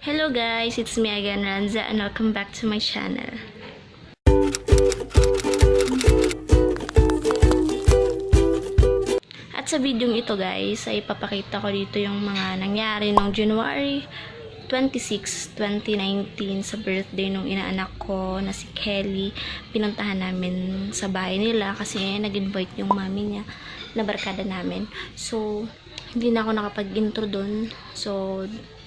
Hello guys, it's me again, Ranza, and welcome back to my channel. At sa video ito guys, ay ipapakita ko dito yung mga nangyari noong January 26, 2019 sa birthday nung inaanak ko na si Kelly. Pinuntahan namin sa bahay nila kasi nag-invite yung mami niya na barkada namin. So, hindi na ako nakapag-intro dun. So,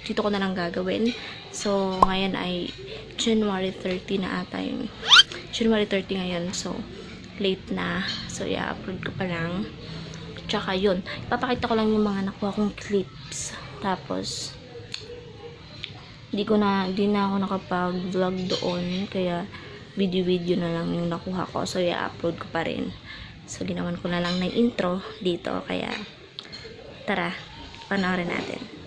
dito ko na lang gagawin. So, ngayon ay January 30 na ata yung January 30 ngayon. So, late na. So, i-upload ko pa lang. Tsaka yun. Ipapakita ko lang yung mga nakuha kong clips. Tapos, di na ako nakapag-vlog doon. Kaya, video-video na lang yung nakuha ko. So, i-upload ko pa rin. So, ginawan ko na lang ng intro dito. Kaya, tara, panoorin natin.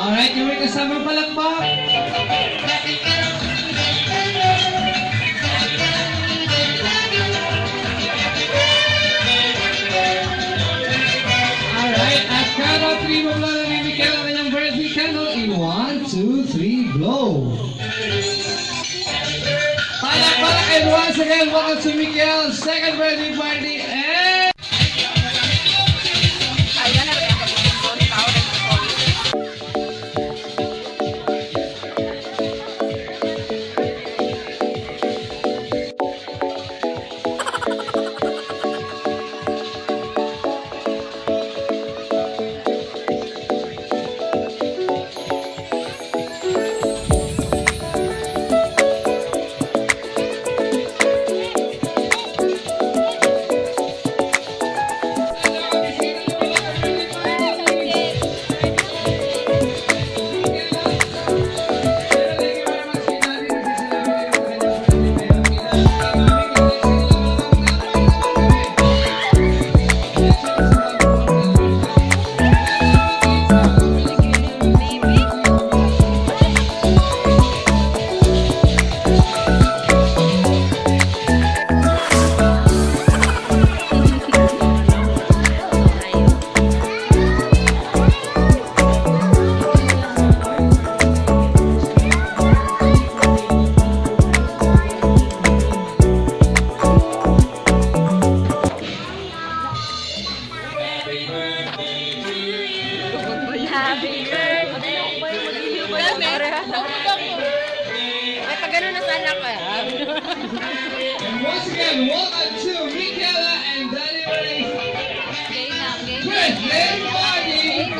Alright, yung may kasamang palakpak. Alright, at count of 3 mo blow na ni Mikel ang kanyang birthday candle in 1, 2, 3, blow. Palakpak, and once again, welcome to Mikel's second birthday party. And na sana ko. And once again, welcome to Michaela and Danny Ray's birthday party!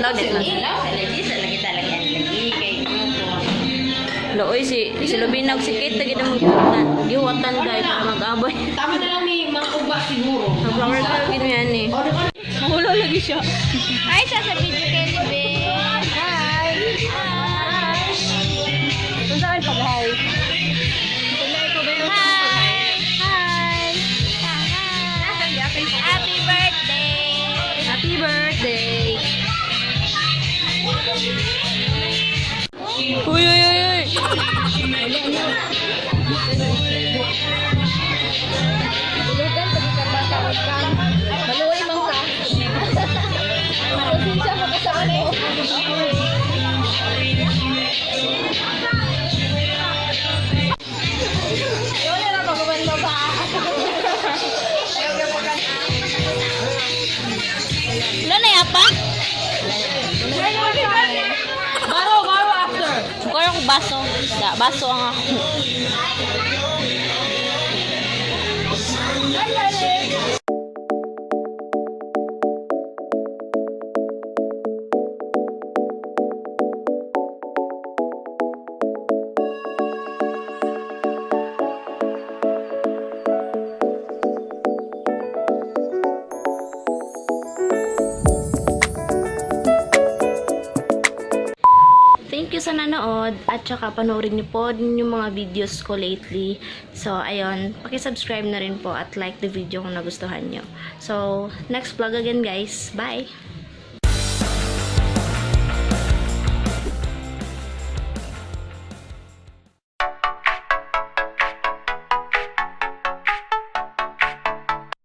Loaded. Looy si Lubinag si Kate lagi na giwatan guys para mag-abay. Tama na lang may mga uba siguro. Flower girl gino yan eh. Mahula lagi siya. Hi, sa video Kelly, babe. Hi. Kung saan pag-hi? Happy birthday! Happy birthday! Uy! Tulugan, pagkikan ba sa ka? Maluwi man ka. Malusin siya makasama ko. Yun na lang pagkabanda ba? Wala na yapa? Baro after. Kaya ako baso. Baso ang ako. Thank you sa nanood at saka panoorin niyo po din yung mga videos ko lately. So, ayun, paki-subscribe na rin po at like the video kung nagustuhan niyo. So, next vlog again guys. Bye!